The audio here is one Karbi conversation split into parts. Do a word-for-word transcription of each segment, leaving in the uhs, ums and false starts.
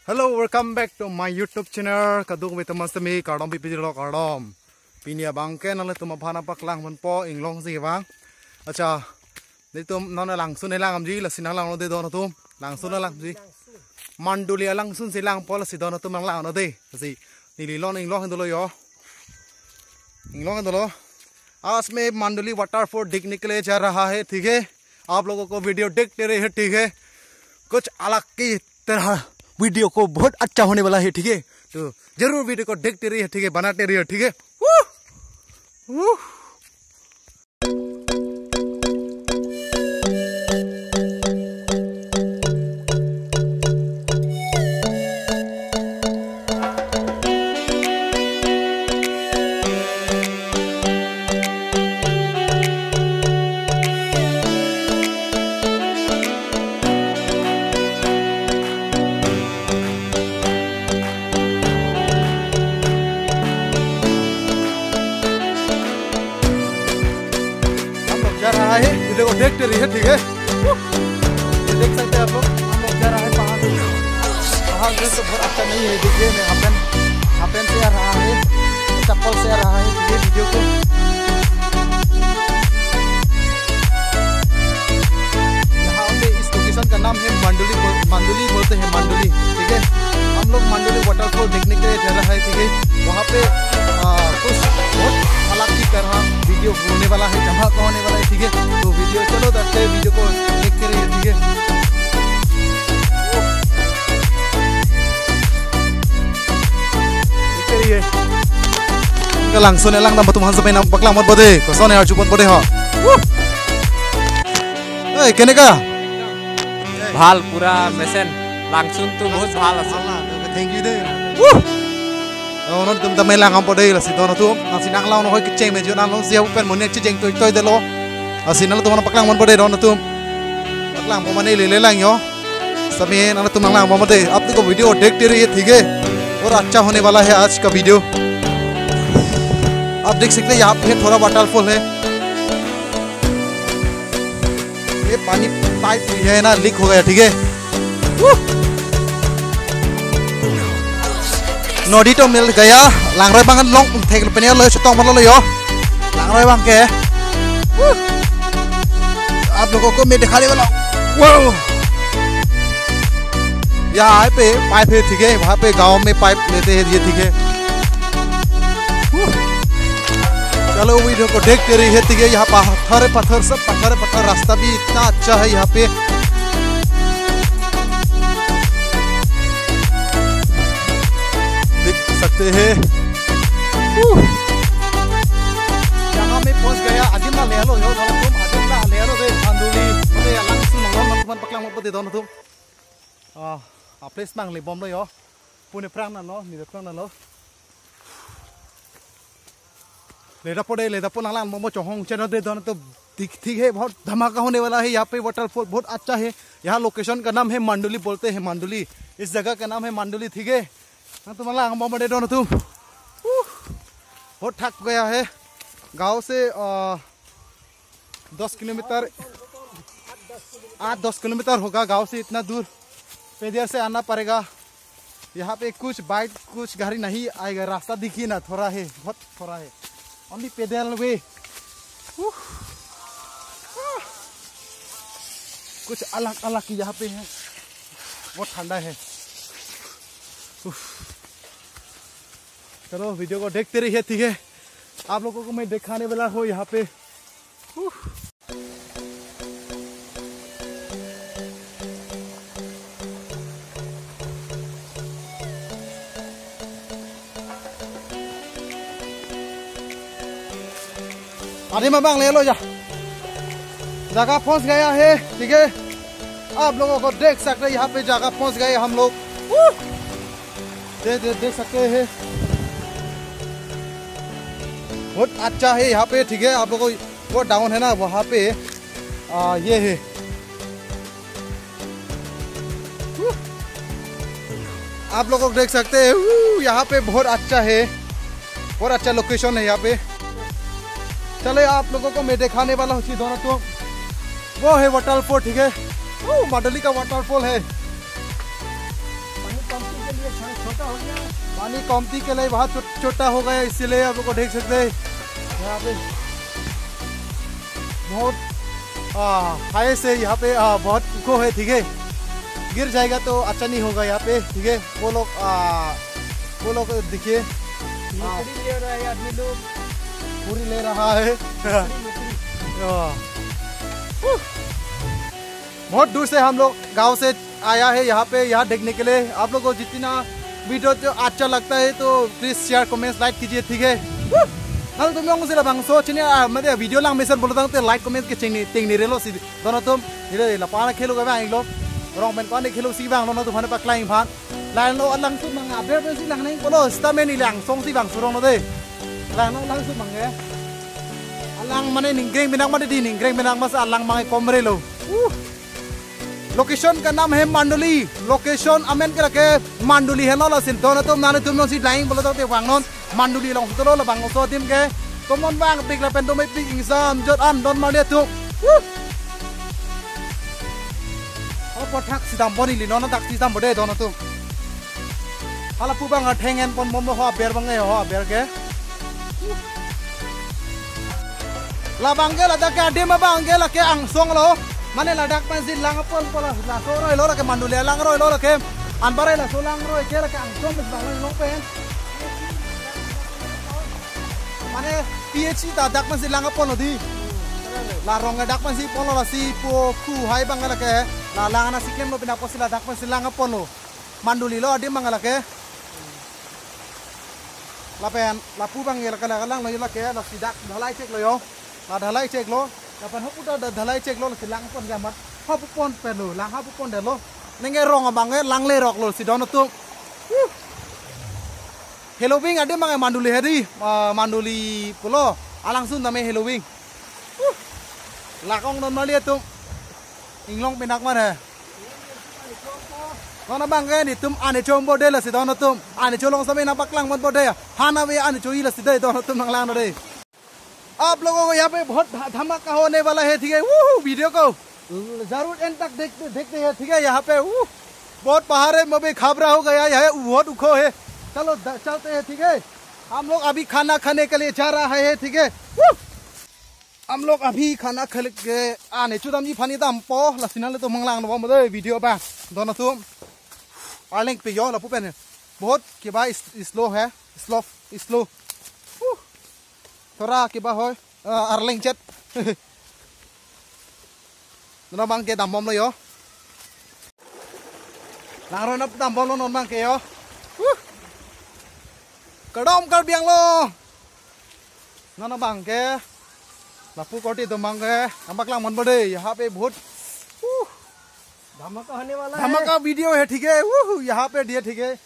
Hello, welcome back to my YouTube channel. Kadokave atum sitame kardom, pipiji lo kardom. Pini abangke nanglitum aphan nangpaklang ponpo inglong si vang. Accha, nelitum non langsun nanglang damji, lasi nanglangnon dei don atum. Langsun nanglang damji. Mandoli alangsun si langpo, lasi don atum nanglangnon dei. Lasi neli lon inglong dolo yo. Inglong dolo. आज मैं मंडोली वाटरफॉल देखने के लिए जा रहा है, ठीक है? आप लोगों को वीडियो देखते रहिए, ठीक है? कुछ अलग की तरह वीडियो को बहुत अच्छा होने वाला है, ठीक है? तो जरूर वीडियो को देखते रहिए, ठीक है? बनाते रहिए, ठीक है? Woo! Woo! हम लोग जा रहा है, ये देखो, देखते रहिए, ठीक है? ये देख सकते हैं आप लोग, हम लोग जा रहा है पहाड़। पहाड़ जो तो बहुत अच्छा नहीं है, देखिए, मैं हाफ पैंट, हाफ पैंट से आ रहा है, चप्पल से आ रहा है, ये वीडियो को। यहाँ पे इस लोकेशन का नाम है मांडोली बोल-, मांडोली बोलते हैं, मांडोली, ठीक है। हम लोग मांडोली वाटरफॉल देखने के लिए जा रहा है, ठीक है। वहाँ पे, आ, कुछ बहुत अलग की तरह वीडियो होने वाला है, धमाका होने वाला है, ठीक है। तो वीडियो चलो, देखते हैं, वीडियो को देखते रहिए, ठीक है। देखते रहिए। Langsun nanglang dam atum aphan sitame nangpaklang ponpo dei, koson arju ponpo dei ho. Woo! Hey, কেনেকা? ভাল, পুৰা মেচেন। লাংচুনটো বহুত ভাল আছে। Thank you dei. Woo! Oh, non atum tame lang ponpo dei, lasi don atum. Nangsi nanglang noi kecheng me jo nang lo siya pen monit checheng toi toi detlo. Lasi nanglitum aphan nangpaklang ponpo dei don atum. Paklang pon mane lele lang yo. Sitame nanglitum nanglang ponpo dei. आप लोग वीडियो देखते रहिए, ठीक है? और अच्छा होने वाला है आज का वीडियो। आप देख सकते हैं यहाँ पे थोड़ा वाटरफॉल है। ये पानी पाइप है ना, लीक हो गया, ठीक है। Woo! नदी तो मिल गया। Langroi abang long thek pene lo chetong lo yo. Langroi abangke. Woo! आप लोगों को मैं दिखाने वाला हूँ। Wow! यहाँ पे पाइप है, ठीक है, वहाँ पे गांव में पाइप लेते हैं, ये ठीक है। Woo! चलो, वीडियो को देखते रहिए, ठीक है। यहाँ पत्थर है, पत्थर, सब पत्थर है, पत्थर। रास्ता भी इतना अच्छा है यहाँ पे, देख सकते हैं। Woo! यहाँ में पहुंच गया। Adim nanglelo yo, adim nanglelo dei, Mandoli. Ode alang su nang nang teman paklang mo pati don atum. Ah, a place nanglebomlo yo. Pune prang nanglo, nire prang nanglo. Leda po dei, leda po, nanglang mo mo chohong cheno dei don atum, ठीक, ठीक है, बहुत धमाका होने वाला है। यहाँ पे वाटरफॉल बहुत अच्छा है। यहाँ लोकेशन का नाम है मांडोली बोलते हैं, मांडोली। इस जगह का नाम है मांडोली, ठीक है। Nangtum nanglang mo mo dei don atum. Uh, बहुत थक गया है। गांव से, अ, दस किलोमीटर, आठ दस किलोमीटर होगा गांव से, इतना दूर पैदल से आना पड़ेगा। यहाँ पे कुछ बाइक, कुछ गाड़ी नहीं आएगा, रास्ता देखिए ना, थोड़ा है, बहुत थोड़ा है, only पैदल वे। उफ। कुछ अलग अलग यहाँ पे है, बहुत ठंडा है। उफ। चलो, वीडियो को देखते रहिए, ठीक है। आप लोगों को मैं दिखाने वाला हूँ यहाँ पे। उफ। अरे मैं बांग ले लो जा। जगह पहुंच गया है, ठीक है। आप लोगों को देख सकते हैं, यहाँ पे जगह पहुंच गए हम लोग। उह! दे, दे, देख सकते हैं, बहुत अच्छा है यहाँ पे, ठीक है। आप लोगों को वो डाउन है ना, वहाँ पे, आ, ये है। आप लोगों को देख सकते हैं, ऊ, यहाँ पे बहुत अच्छा है, बहुत अच्छा लोकेशन है यहाँ पे। चले, आप लोगों को मैं दिखाने वाला हूँ, सी दोनों तो, वो है वाटरफॉल, ठीक है। ऊ, मांडोली का वाटरफॉल है। ये छोटा हो गया। पानी कमती के लिए बहुत छो-, छोटा हो गया, इसीलिए आप लोग को देख सकते हैं यहाँ पे बहुत, आ, हाई से यहाँ पे, आ, बहुत ऊंचा है, ठीक है। गिर जाएगा तो अच्छा नहीं होगा यहाँ पे, ठीक है। वो लोग, आ, वो लोग देखिए, आ, मछली ले रहा है आदमी लोग। पूरी ले रहा है। मछली, मछली। आ। बहुत दूर से हम लोग गांव से आया है यहाँ पे, यहाँ देखने के लिए। आप लोग को जितना वीडियो जो अच्छा लगता है तो प्लीज शेयर, कमेंट्स, लाइक कीजिए, ठीक है। Nangtum jongsi labangso chini, ah, mane video langmesen pulo tangte like, comment kecheng ni, tengnirelo si don atum. Nile la pana khelo ka bang iklo. Rong pen pana khelo si bang don atum aphan paklang aphan. Langno alangsun abang aber pensi langnangpo lo, sita me neli angsong si bang surong lo de. Langno alangsun abang ke. Alang mane ningkreng binak mane di, ningkreng binak masa alang mane komre lo. Uh. Location ka naam hai Manduli. Location amen ke lake Manduli helo, lasi don atum nangtum jongsi lang pulo tangte vangnon. Manduli alongsi dolo labangso adim ke. Tomon vangpik lapen dome pik ingsam jot an don mali atum. Woo! Ho, pathak si dampo neli, non adak si dampo de don atum. Hala pu bang atheng enpon bomlo, ho aber bang e, ho aber ke. Labang ke ladak ke adim abang ke lake angsong lo. Mane ladak pensi lang ponpo la, laso roi lo lake Manduli alang roi lo lake. Anpar laso lang roi ke lake angsong pensi bang long pen. Mane P H E ta dak pensi lang ponlo di. La rong dak pensi ponlo, lasi pu khu hai bang lake. La lang nangsi klemlo pina pusi ladak pensi lang ponlo. Manduli lo adim bang lake. Lapen lapu bang lake, lake langlo lake, lasi dak dhalai chek lo yo. La dhalai chek lo. Lapen hapu ta da dhalai chek lo, lasi lang pon gamat. Hapu pon pen lo, lang hapu pon de lo. Nenge rong abang e lang le rok lo si don atum. Huh. Heloving adim bang e Manduli hedi, ah, Manduli pulo. Alangsun tame Heloving. Huh. Lakong don mali atum. Inglong pinak mar hai. Non abang ke netum ane chompo de, lasi don atum. Ane cholong sampai nangpaklang ponpo de. Hana ve ane cho-i lasi de don atum nanglang de. आप लोगों को यहाँ पे बहुत ध-, धमाका होने वाला है, ठीक है। Woohoo, वीडियो को जरूर एंड तक देखते, देखते हैं, ठीक है। यहाँ पे, वो बहुत पहाड़ है, मैं भी घबरा हो गया, यहाँ बहुत ऊंचा है। चलो, द-, चलते हैं, ठीक है। हम लोग अभी खाना खाने के लिए जा रहा है, ठीक है। Woo! हम लोग अभी खाना खा के आने चुदाम जी फनी दाम पो, लसिना ले तो मंगलांग नो मदे वीडियो बा। Don atum. Arleng pe yo lapu pen. बहुत के बा इस, स्लो है, slow, slow. Woo! Thora ke ba hoi, ah, arleng chet. Non abang ke dambomlo yo. Nang ronap dambomlo non abang ke yo. Huh. Kardom Karbi Anglong. Non abang ke. Lapu korte do abang ke. Nangpaklang ponpo de. Yaha pe bahut. Huh. धमाका होने वाला है। धमाका वीडियो है, ठीक है। Woohoo, यहाँ पे दिए, ठीक है।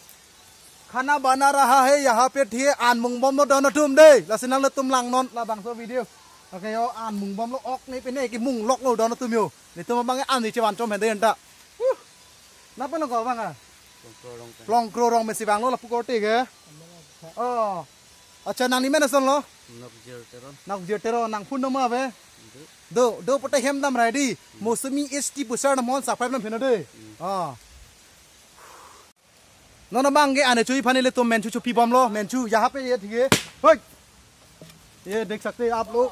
खाना बना रहा है यहाँ पे, ठीक है। An mungbomlo don atum de. Lasi nangtum langnon labangso video. Okay yo, an mungbomlo, ok ne pine ki mungloklo don atum yo. Netum abang an ni chevan chom hende enta. Huh. Napa lo ko abang a? Longkro rong pen. Longkro rong pensi vanglo lapu korte ke. Oh. Acha nangli men ason lo? Nokjir Teron. Nokjir Teron, nang phone number ave? Do. Do, do pote hem dam rai di. Hmm. Mosumi H T pusar nam hon subscribe nam pheno de. Hmm. Ah. Non abang ke ane cho-i aphan ilitum menchu cho-pi bomlo, menchu, yaha pe ye dikhiye. Hoi. ये देख सकते हैं आप लोग।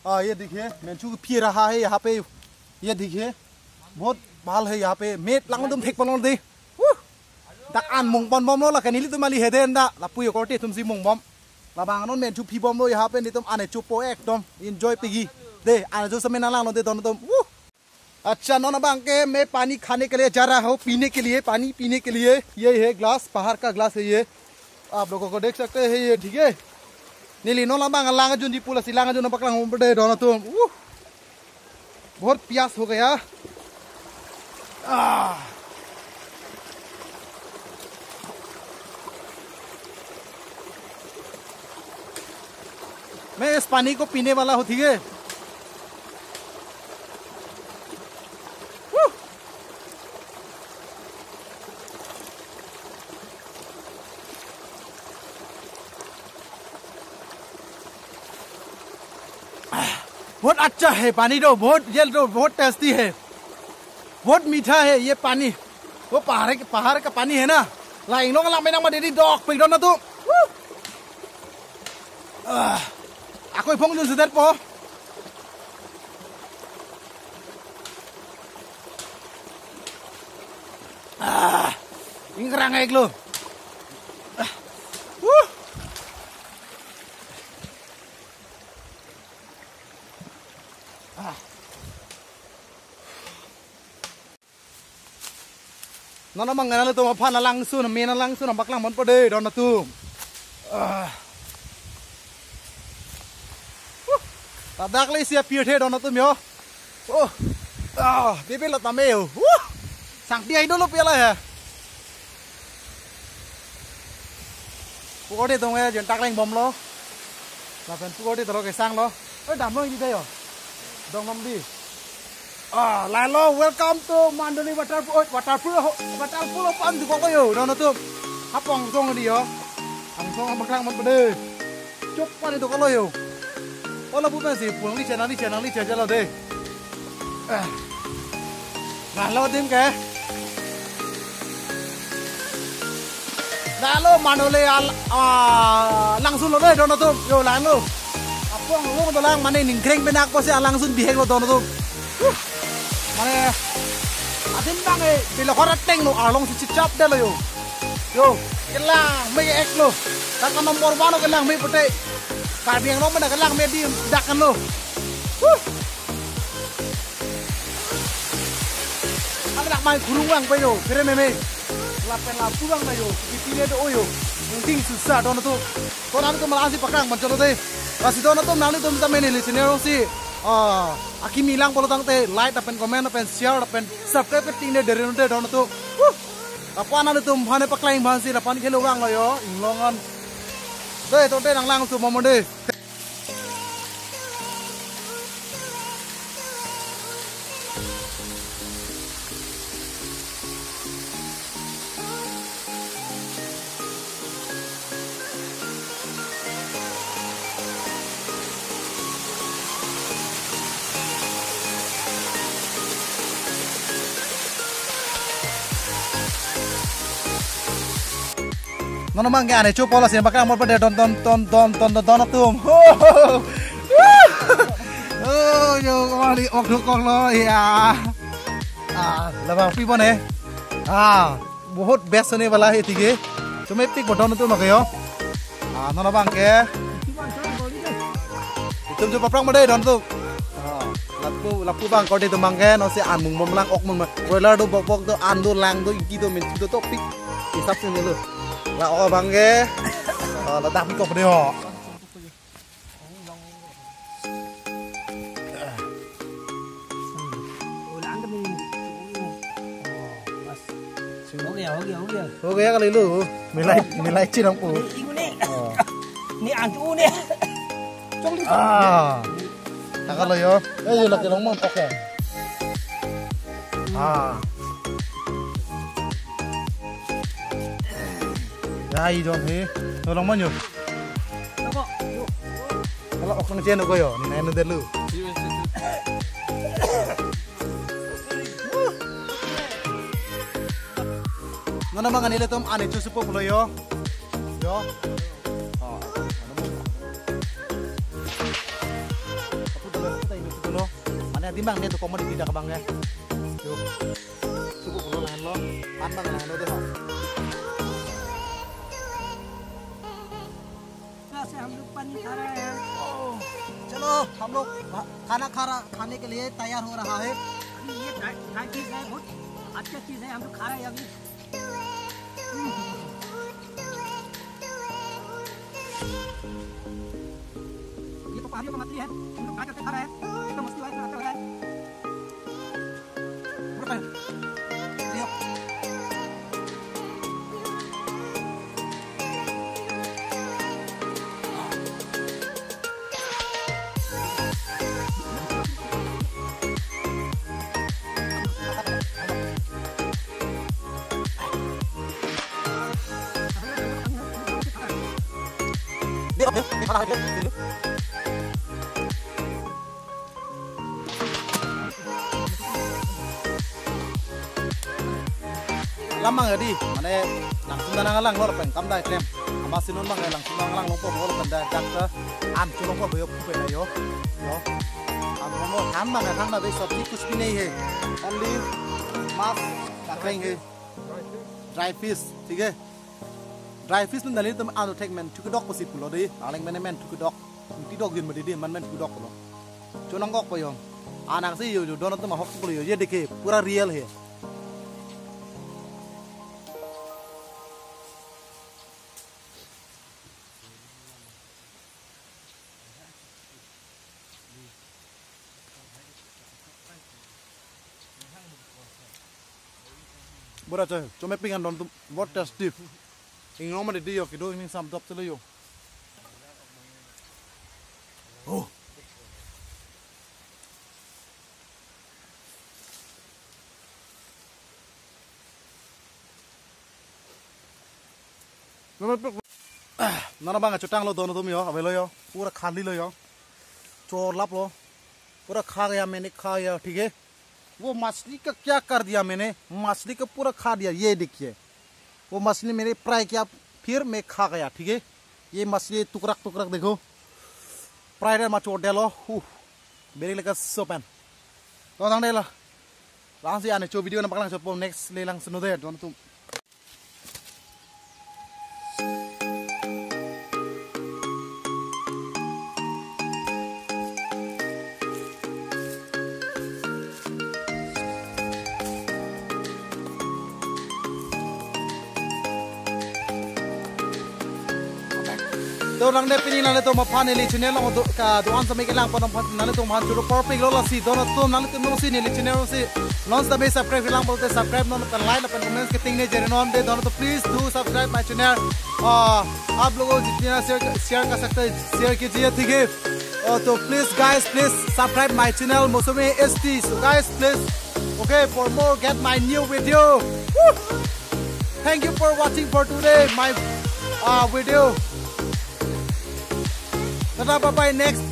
Ah, ये देखिए, menchu pi raha hai yaha pe. ये देखिए, बहुत bhal hai yaha pe. Met langdun thek ponlo de. Huh. Dak an mung pon bomlo, lake nelitum kali hede enda. Lapu yo korte atum si mungbom. Labang non menchu pi bomlo yaha pe, netum ane chopo ekdom enjoy pegi. De, ane cho same nanglang lo de don atum. Huh. अच्छा, non abang ke मैं पानी खाने के लिए जा रहा हूँ, पीने के लिए, पानी पीने के लिए। ये है ग्लास, पहाड़ का ग्लास है ये, आप लोगों को देख सकते हैं ये, ठीक है। Neli non abang lang ajunji pu lasi lang ajun paklang hum pede don atum. Uh, बहुत प्यास हो गया। Ah. मैं इस पानी को पीने वाला हूँ, ठीक है। Woo! बहुत अच्छा है पानी तो, बहुत, ये तो बहुत टेस्टी है, बहुत मीठा है ये पानी। वो पहाड़ के, पहाड़ का पानी है ना, La inglong alam menang ma dedi dokpik don atum. Woo! Ah. Ako iphong jun sedet po. Ah. Ingrang ek lo. Ah. Woo! Ah. Non abang nangtum aphan alangsun, main alangsun nangpaklang ponpo dei don atum. Ah. Huh. Ladak le isi apirthe don atum yo. Oh. Ah, bibil lo tame yo. Huh. Sangti ai dolo pia la he. Pukor de dong e, jen tak leng bomlo. Lapen pukor de tolo kesang lo. Oi, damlo ini dei yo. Dong nom di. Ah, lalo, welcome to Mandoli waterfall, oh, waterfall, ho-, waterfall aphan dukok lo yo, don atum. Hapong song di yo. Angsong nangpaklang ponpo dei. Chok pani dukok lo yo. Ola bu pensi, pulang li channel, li channel, li channel lo dei. Eh. Lalo adim ke. Lalo Mandoli al-, ah, langsun lo dei don atum. Yo, lalo. Apong lung dolang mane ningkreng penak pusi alangsun bihek lo don atum. Huh. Mane adim bang e, bilokor ateng lo, arlong si chipchap de lo yo. Yo, kelang me ek lo. Dak number one lo kelang me pute. Karbi Anglong mane kelang me di dak kan lo. Huh. Anak mai kurung lang pa yo, kere meme. Lapen lapu lang pa yo, kipine do yo. Mungkin susah don atum. Ko nangtum malang si paklang manchot lo dei. Lasi don atum nangtum ta mene listener si. Ah, akimi lang pulo tangte like lapen comment lapen share lapen subscribe ke ting de dere de don atum. Huh. Apa nangtum aphan paklang aphan si lapen khelo gang lo yo, inglong an. Dei, tonte nang langsun mo dei. Non abang ke ane chupo lasi paklang ponpo dei don don don atum. Oh, yo, kembali ok dukok lo ya. Ah, labang pi pon eh. Ah, bahut best hone wala hai thik he. Chomepik bo don atum ke yo. Ah, non abang ke. Itum chu paklang ma dei don atum. Ah, lapu, lapu bang kor de atum bang ke, non si an mung bom lang ok mung ma. Broiler do bok bok do an do lang do ingki do minti do topik. Hisap si nilo. La ok bang ke. Ah, ladak mi kok dei ho. हो गया, हो गया, हो गया। हो गया kali lo. Milai, milai chinang po. Ini, ini. Oh. Ini antu ini. Ah. Taka lo yo. Eh, yo lagi long mang pakai. Ah. Ya, i don he. Tolong manyo. Kalau okang jen ko yo, ni nai no delu. Non abang ane ilitum ane chusupo pulo yo. Yo. Oh, ano mo? Apo dolo, apo tayo dolo. Mane adim bang ne to komedi tidak bang ya. Yo. Supo pulo lain lo. Pan bang lain lo deh. से हम लोग पानी खा रहे हैं। चलो, हम लोग भा-, खाना खा रहा, खाने के लिए तैयार हो रहा है। अभी ये ड्राई, ड्राई चीज़ है, बहुत अच्छा चीज़ है, हम लोग खा रहे हैं अभी। ये तो पहाड़ियों का मछली है, हम लोग फ्राई करके खा रहे हैं, एकदम मस्ती वाला, इतना अच्छा लग रहा है। Kam bang ya di, mane langsung nang langlo pen kam dai klem. Amatsi non bang ya langsung nang langlo po bol pen dai dak ta an cholong po yo pu pen dai yo. Yo. An mo han bang ya han na de sabji kuch bhi nahi hai. Only mas kakreng hai. Dry fish, ठीक है. Dry fish nang dali tum anu thek menthu kedok pusi pulo de. Nang lang mene menthu kedok. Menthu dok din mati de man menthu kedok pulo. Chonang kok po yo. Anang si yo yo don atum ahok pulo yo. Ye dekhe, pura real hai. Bura chai, chome ping an don atum, what tasty. Ingno ma di yo kido ini sam dop chelo yo. Oh. Nana bang chutang lo don atum yo, avelo yo, pura khali lo yo, chor lap lo, pura kha gaya maine kha gaya, ठीक है. वो मछली का क्या कर दिया मैंने, मछली का पूरा खा दिया, ये देखिए, वो मछली मैंने फ्राई किया, फिर मैं खा गया, ठीक है. ये मछली टुकड़ा टुकड़ा देखो, फ्राई रे मचो डेलो, हु, बेरे लेकर सोपन, तो दांग डेला, लांग से आने चो वीडियो ना पकड़ांग चो पो नेक्स्ट ले लांग सुनो दे, दोनों तुम. To nangne pini nanglitum aphan neli channel along do, ka do-an tame kelang pon aphan nanglitum aphan choro por pik lo lasi don atum nanglitum nonsi neli channel si non tame subscribe lang pulote subscribe non pen like lapen comments ke ting ne jere non de don atum please do subscribe my channel. Uh, आप लोगों जितना share share कर सकते हैं share कीजिए ठीक है. Uh, तो please guys please subscribe my channel Mosumi S T. So guys please okay for more get my new video. Woo! Thank you for watching for today my uh, video. Tata bye bye next